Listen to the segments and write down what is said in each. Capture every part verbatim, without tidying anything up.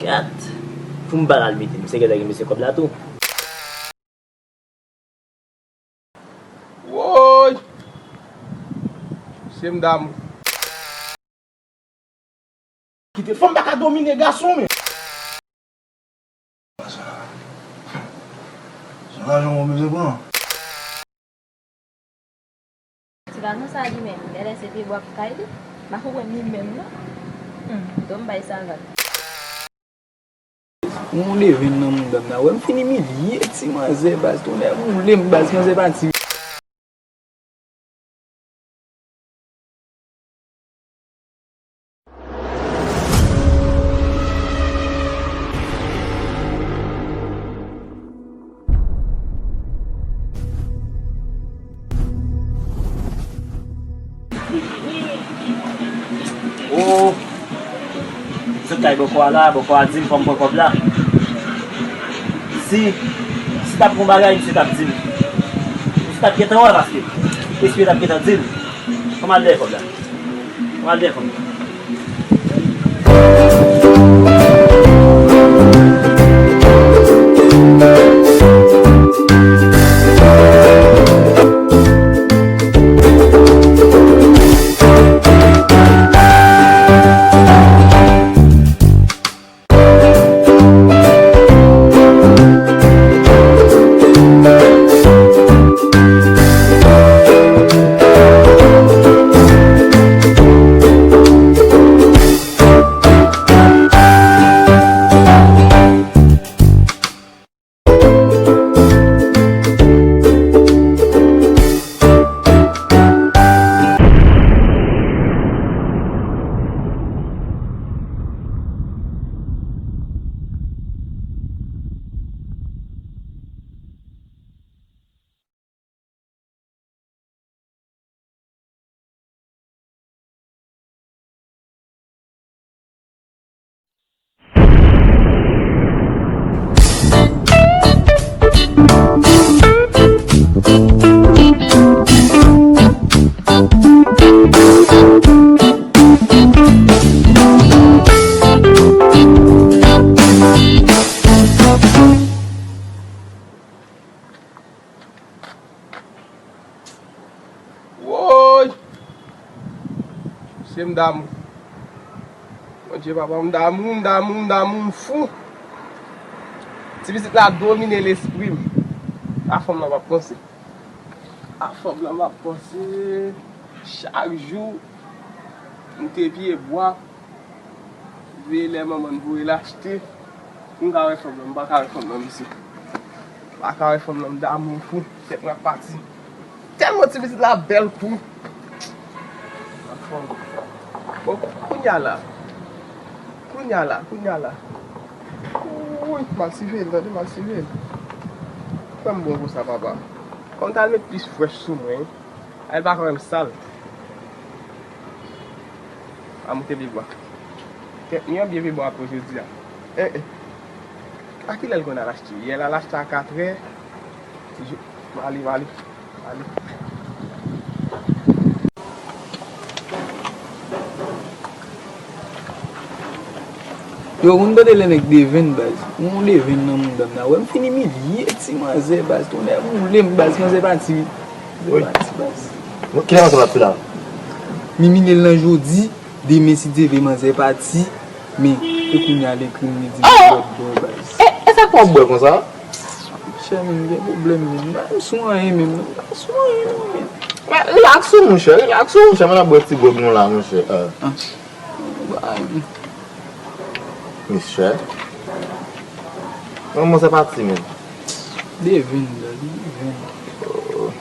Gad, pou m pa al mete m, se genlè gen mesye kòb la tou. Woy! Mesye m damou. Kite fanm pa ka domine gason, men. Sa, sa lajan w bezwen pran. Ti gason sa li menm, genlè se pye bwa pou kay li. M pa konprann li menm non. Hmm, don bay sa vag. Yon devenn nan mouda m nan. Wè m fin imilye ti manzè baz. Tonnè boule m baz, manzè pati. Oh! Sot kay bòkò a la, bòkò a di m fò m pran kòb la. Si, si t ap gon bagay, misye t ap di m. Misye t ap gentan wè paske espre t ap gentan di l. Fò m al dèyè kòb la. Fò m al dèyè kòb la. Woy! Mesye m damou. Bondye papa, m damou, m damou, m damou, m fou. Ti pitit la domine lespri m. A fanm lan m ap panse. A fanm lan m ap panse. Chak jou, m te pye bwa. Veye lè manman n voye l achte. Pou m ka wè fanm nan, m pa ka wè fanm nan, mesye. M pa ka wè fanm nan, m damou fou. Tèt mwen ap pati. Tèlman ti pitit la bèl tou. Bon, kounya la. Kounya la, kounya la. Woy, m al siveye l, tande, m al siveye l. Fè m bon konsa, papa. Kòm t al met plis frèch sou mwen. Ay pa kwè m sal. A moute pye bwa. Kèt mi an byen pye bwa pou jodi a. Eh, eh. A kilè l konn al achte? Yè l al achte a katrè. Male, male, male. Yo, ou konn tande lè nèg devenn baz. Yon devenn nan mouda m nan. Wè m fin imilye ti manzè baz. Tonnè boule m baz. Manzè pati. Manzè pati baz. Bon, kilè manzè pati la? M imilye l nan jodi. Demen si Dye vle manzè pati. Men, e kounya l ekri m li di m lòt bò baz. E, e sa k fè w bwè konsa? Monchè, men m gen pwoblèm men. M pa menm sou anyen menm. M pa sou anyen non men. Men, rilaks ou, monchè. Rilaks ou, monchè. Men n ap bwè ti gwòg nou la, monchè. Ah. Bay. Mesye. Manman se pati menm. Devenn, devenn. Oh.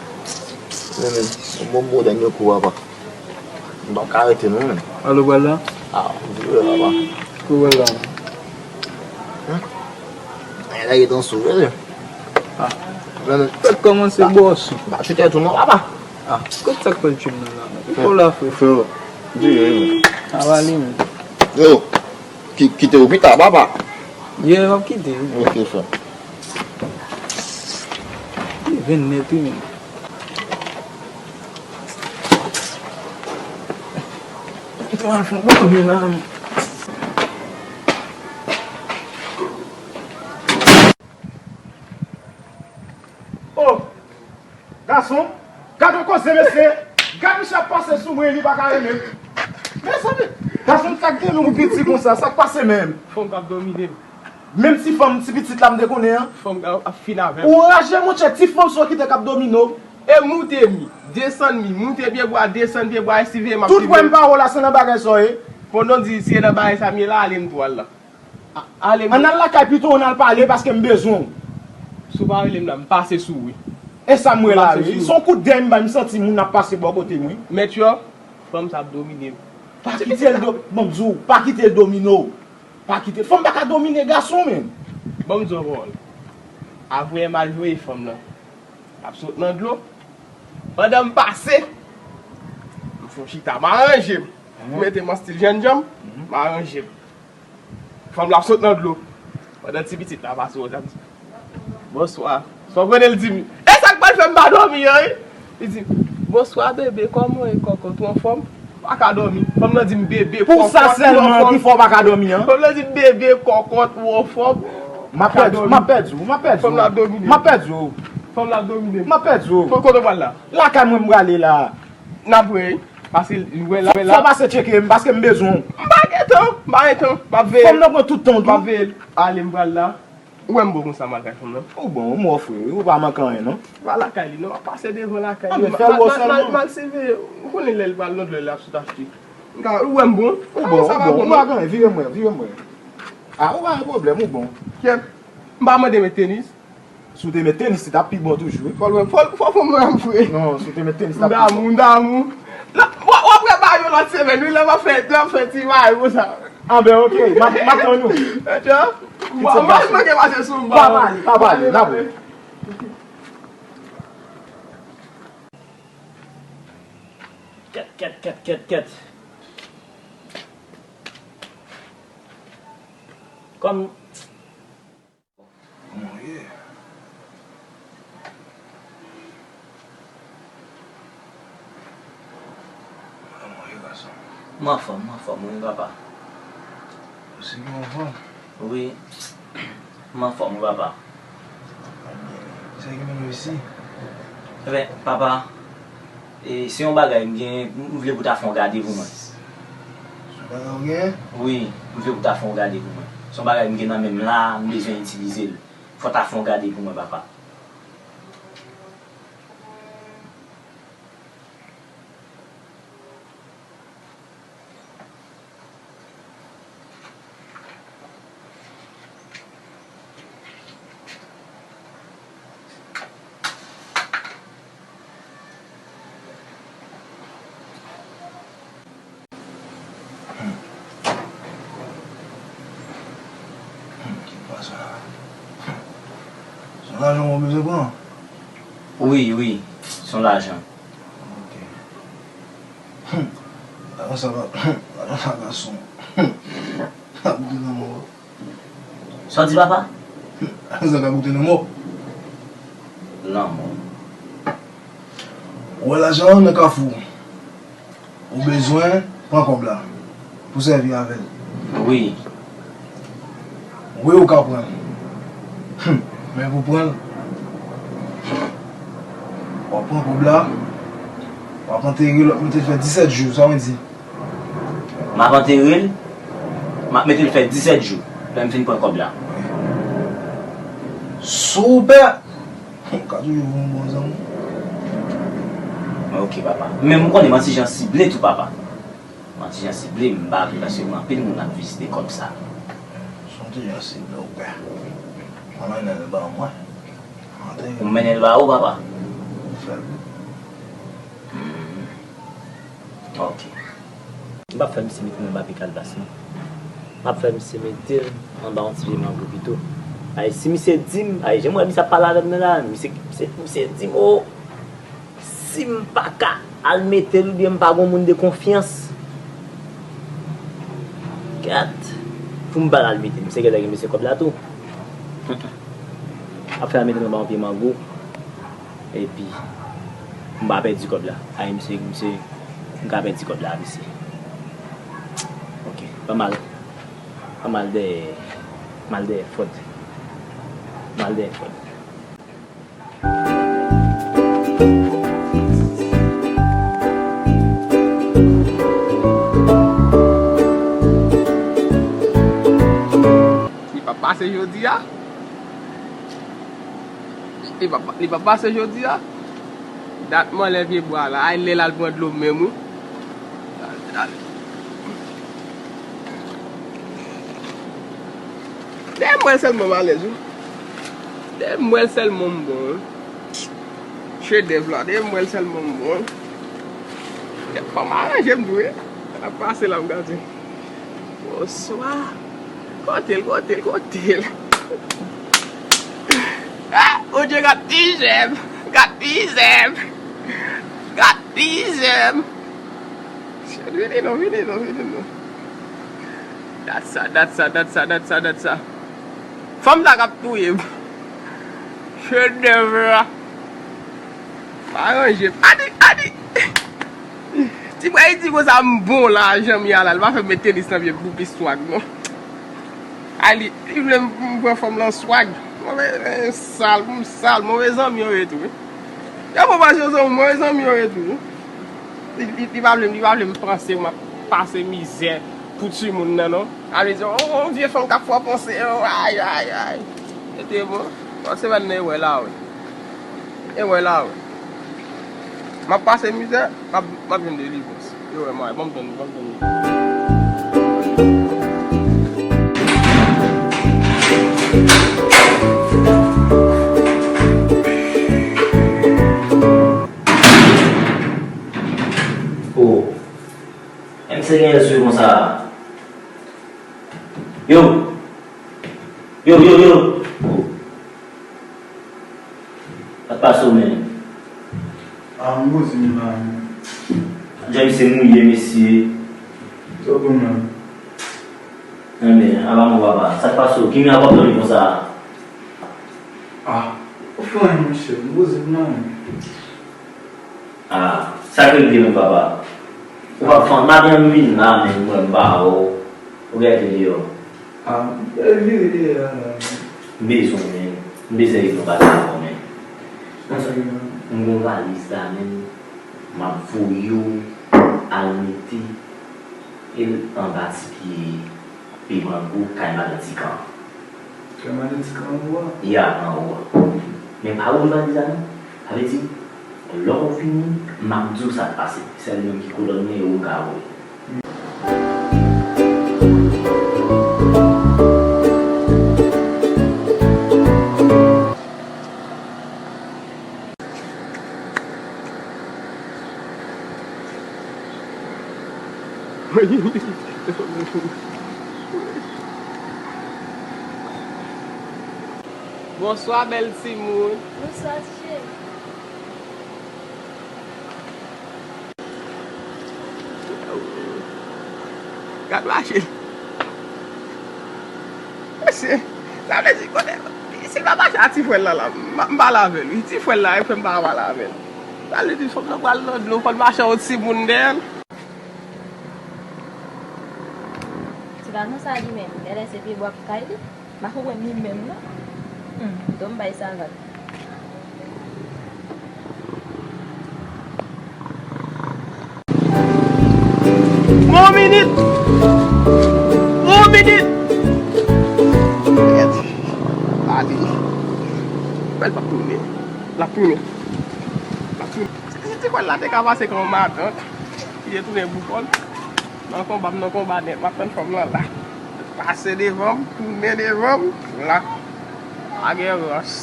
Men, men, yon bon modèl yo kou papa. M p ap ka rete non men. Alo pral la? Ah, m di wè papa. Kou pral la. Hmm? Ay, la, il est en souffle. Ah. Men, men. Fèk kòmanse bòs. Pa chita tou non papa. Ah, kot sa k pral tchwe m nan la? Fò la, frè. Frè, di yo, wi. Avale, men. Yo, ki-, kite ou pita, papa. Ye, m ap kite. Ok, frè. Li vennèt, wi, men. Mwen fè bon, men la, men. Gason, gad yon koze, mesye. Gad misye ap pase sou mwen, li pa ka renmen m. Mezanmi, gason, sa k gen nou piti konsa, sa k pase menm? Fanm k ap domine m. Menm ti fanm, ti pitit la m te konnen an. Fanm k ap fin avè m. Ou raje, monchè, ti fanm sa w kite k ap domine w. E moute mi, desann mi, moute pye bwa, desann pye bwa, estive m ap estive. Tout wè m pa w la, se nan bagay sa w ye. Pandan w di se nan bagay sa m ye la, ale m tou al la. Ale m. Ann al lakay pito, ann al pale, paske m bezwen w. Si w pa rele m la, m pase sou ou wi. E sa m wè la wi. Se yon kout dèyè m bay, m santi moun ap pase bò kote m wi. Mèt yo, fanm sa ap domine m. Pa kite l do-, ban m di w, pa kite l domine w. Pa kite. Fanm pa ka domine gason, menm. Ban m di w yon pawòl. Avanyè m al voye fanm nan, l ap sot nan dlo. Pandan m pase, m fè yon chita, m aranje m. M mete m an stil jènjan m, m aranje m. Fanm la sot nan dlo. Pandan ti pitit la pase, w ap di, "Bonswa." Sa w konnen l di m? E sa k pral fè m pa dòmi an, wi. Li di, "Bonswa, bebe, kòman w ye, kòkòt, ou anfòm?" M pa ka dòmi. Fanm nan di m, "Bebe, kòkòt, ou anfòm?" Pou sa sèlman ki fè w pa ka dòmi an? Fanm nan di m, "Bebe, kòkòt, ou anfòm?" M ap pèdi w, m ap pèdi w, m ap pèdi w. Fanm la domine. M ap pèdi w. Fanm la domine. M ap pèdi w. Kote w pral la? Lakay mwen m prale la. N ap wè, paske l wè la, wè la. Fò w pase tcheke m, paske m bezwen w. M pa gen tan, m pa gen tan, m ap veye l. Fanm nan pran tout tan tou. M ap veye l. Ale, m pral la. Ou wè m bon konsa, m al kay fanm nan. Ou bon, ou mò fre wi, ou pa manke anyen non. M pa lakay li non, m ap pase devan lakay li. Anben, fè w sèlman. M al siveye, ou konnen lè l pral lòt lè l ap sot achte. M ka, ou wè m bon? Ou bon, ou bon, ou pa gen anyen, vire m wè, vire m wè. A, ou pa gen pwoblèm, ou bon. Kèt, m pa mande met tenis. Si w te met tenis, li t ap pi bon toujou wi. Fò l wè, fò, fò, fò m wè m vre. Non, si w te met tenis, li t ap pi bon. M damou, m damou. W ap wè bagay yo lòt semèn wi, lè m ap fè, lè m ap fè ti bagay konsa. Anben, oke, m ap, m ap tann ou. Etyo, m pa, m pa manke pase sou m. Pa pale, pa pale, n ap wè. Kèt, kèt, kèt, kèt, kèt. Kòm Kòman w ye? Kòman w ye, gason? M anfòm, m anfòm, wi, papa. Ou si ki w anfòm? Wi, m anfòm, wi, papa. Ebyen, kisa ki mennen w isi? Ebyen, papa, E, se yon bagay m gen, m vle pou ta fè yon gade pou mwen. Se yon bagay ou gen? Wi, m vle pou ta fè yon gade pou mwen. Se yon bagay m gen nan men m la, m bezwen itilize l. Fò ta fè yon gade pou mwen, papa. Hmm. Hmm, ki pwason la? Hmm. Se yon lajan w bezwen pran? Wi, wi, se yon lajan. Ok. Hmm. Lajan sa pa, lajan sa gason. Sa goute nan mò. Sa w di, papa? Lajan sa ka goute nan mò. Nan mò. Ou wè lajan an nan kafou. Ou bezwen pran kòb la pou sèvi avè l. Wi. Wi, ou ka pran l. Hum, men pou pran l, w ap pran kòb la, w ap antere l, w ap mete l fè disèt jou, sa mwen di. M ap antere l, m ap mete l fè disèt jou, lè m fin pran kòb la. Si w pè, ou ka toujou voye yon bon zanmi. Ok, papa. Men m konnen m an ti jan sible tou, papa. M an ti jan sible, m pa vle paske gen anpil moun ap vizite kòb sa. Si w te jan sible, ou pè. Mwen mennen l ba mwen. Ou mennen l ba ou, papa? Fè l. Hmm. Ok. M p ap fè misye mete nan anba pye kalbas, non. M ap fè misye mete l anba yon ti pye mango pito. Ay, si misye di m, ay, jan m wè misye ap pale avè m nan la, misye, misye, misye di m, o, si m pa ka al mete l oubyen m pa gon moun de konfyans, kèt, pou m pa al mete l, misye genlè gen mesye kòb la tou. Ap fè al mete l anba yon pye mango. Epi, m pa pèdi kòb la. Ay, misye, misye, m ka pèdi kòb la, misye. Ok, pa mal. Pa mal dèyè, mal dèyè Fòd. Mal dèyè Fòd. Pase jodi a. Li pa, li pa pase jodi a. Dat m anlè pye bwa la. Ay, lè l al pran dlo menm, wi. Dèyè m wè l sèlman m alèz, wi. Dèyè m wè l sèlman m bon, wi. Chedèv la, dèyè m wè l sèlman m bon, wi. Fò m aranje m tou, wi. L ap pase la, m gade. Bonswa. Kote l, kote l, kote l? Ah, Bondye, gad mizè m. Gad mizè m. Gad mizè m. Vini non, vini non, vini non. Dat sa, dat sa, dat sa, dat sa, dat sa. Fanm sa k ap touye m. Chedèv la. Pa ranje m. Adi, adi. Ti bwa, li di konsa m bon la, jan m ye a la, li pa fè m met tenis nan pye m pou pi swag, non. A li, li vle m, m pran fanm lan swag. Move, eh, sal, m sal, move zanmi yo ye tou, wi. Yo pran pase yo zanmi, move zanmi yo ye tou, wi. Li, li, li pa vle m, li pa vle m panse m ap pase mizè pou timoun nan, non. A vle di, on, on vye fanm k ap fè w panse, oh, ay, ay, ay. Mete bon. Bon, semèn nan, e wè la, wi. E wè la, wi. M ap pase mizè, m ap, m ap jwenn delivrans. E wè, mwen, ban m tann, ban m tann. Oh. M se gen sou konsa. Yo! Yo, yo, yo! Sa k pase w, menm? Ah, m poze m la, menm. Jan misye mouye, mesye. Sa w konn la? Enben, apa mwen papa. Sa k pase w? Ki mwen ap ap dòmi konsa? Ah, ou fè anyen, monchè. M poze m la, menm. Ah, sa k regle menm, papa? Ou p ap fann, maten an m vin la, menm, mwen m pa wè w. Ou gete deyò. Ah, m te vire dèyè a la. M bezwen w, menm. M bezwen regle yon bagay avè w, menm. Sa k gen la? M gen yon valiz la, menm. M ap voye w al mete l anba ti pye pye mango kay madan Tikan. Kay madan Tikan anwo a? Ya, anwo a. Men pa ouvri valiz la, non. Sa vle di, lè w vini, m ap di w sa k pase. Sèl moun ki koulè w gen, ou ka voye. Bonswa, bèl timoun. Bonswa, ti cheri. Gad machin. Mesye, sa vle di, kote, si l pa mache a ti frè l la, la, m, m pale avè l, wi. Ti frè l la, e fè m pa pale avè l. Sa vle di, fò m nan pral nan dlo, fò l mache yon timoun dèyè l. Se pa konsa li menm, genlè se pye bwa k kay li. M pa konprann li menm, non. Hmm, don bay sa vag. Yon minit! Yon minit! Mèd. Pale. Bèl p ap tounen. L ap tounen. L ap tounen. Si, si ti kòl la te ka pase kòm matant, ki te tounen boukòl. Nan konba, m nan konba nèt. M ap tann fanm lan la. Pase devan m, tounen devan m, la. Pa gen rans.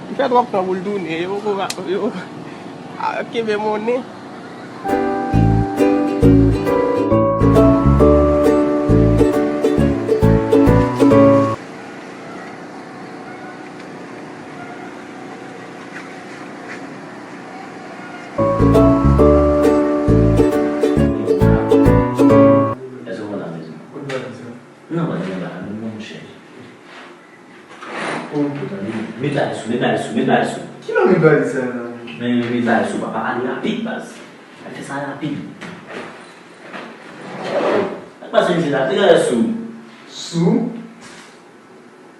Li fè twòp tan pou l tounen. Yo poko, yo, a, kenbe monnen. Èske w konn la mezon? Kot valiz la? Non, valiz la, non, monchè. Oh, putain, met valiz sou, met valiz sou, met valiz sou. Ki lè w met valiz sa la? Men, men, met valiz sou, papa, ale rapid, baz. Al fè sa rapid. Al pase misye la, met valiz sou. Sou?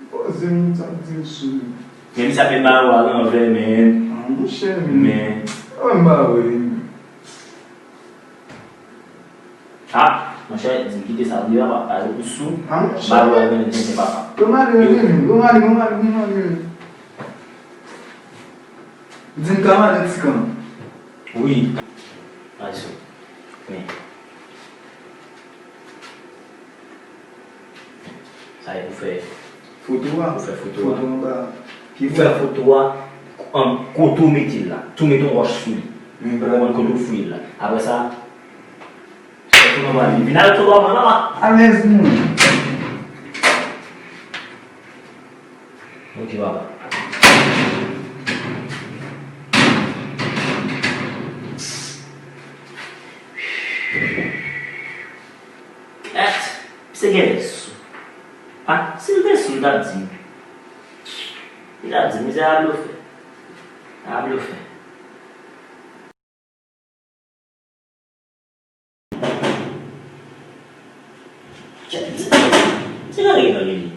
Poze m, sa di m sou. Men misye ap met mayo a lanvè, men. Ah, monchè, men. Men. An ba wi. Ah! Monchè, di m kite sa pou li, papa. Pase pou sou, ah, monchè, m pa vle wè l mennen tenten, papa. Yo male, yo male, yo male, yo male. Di m ka male ti kan. Wi. Pase. Men. Sa e pou fè foto a. Pou fè foto a. Foto anba pye. Pou fè foto a, an, kote w mete l la. Tou mete yon wòch sou li. Ou konprann, kote w fouye l la. Apre sa, fè tou nan bwa li. Vin avèk foto a, mwen, papa. Alèz, moun. Ok, papa. Kèt, misye genlè sou. Ah, si l te sou, li t ap di m. Li t ap di m, misye a blofè. A blofè. Kèt, misye ka rele nan rele.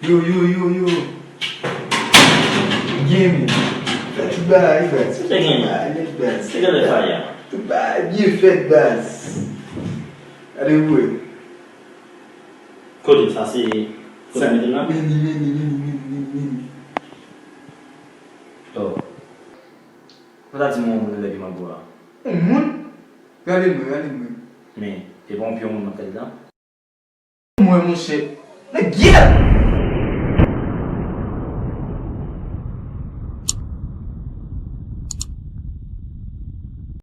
Yo, yo, yo, yo. Gen men. Fè tout bagay, baz. Se te gen men. Bagay nèt, baz. Se te gen faya. Tout bagay byen fèt, baz. Gade vre. Kote sa se? Kote sa mete l la? Meni, meni, meni, meni, meni, meni. Oh. Ou ta di m yon moun nan dèyè mango a. Yon moun? Gade mwen, gade mwen. Men, e pa yon pye moun nan tèt la. Mwen, monchè. Nèg, yeah!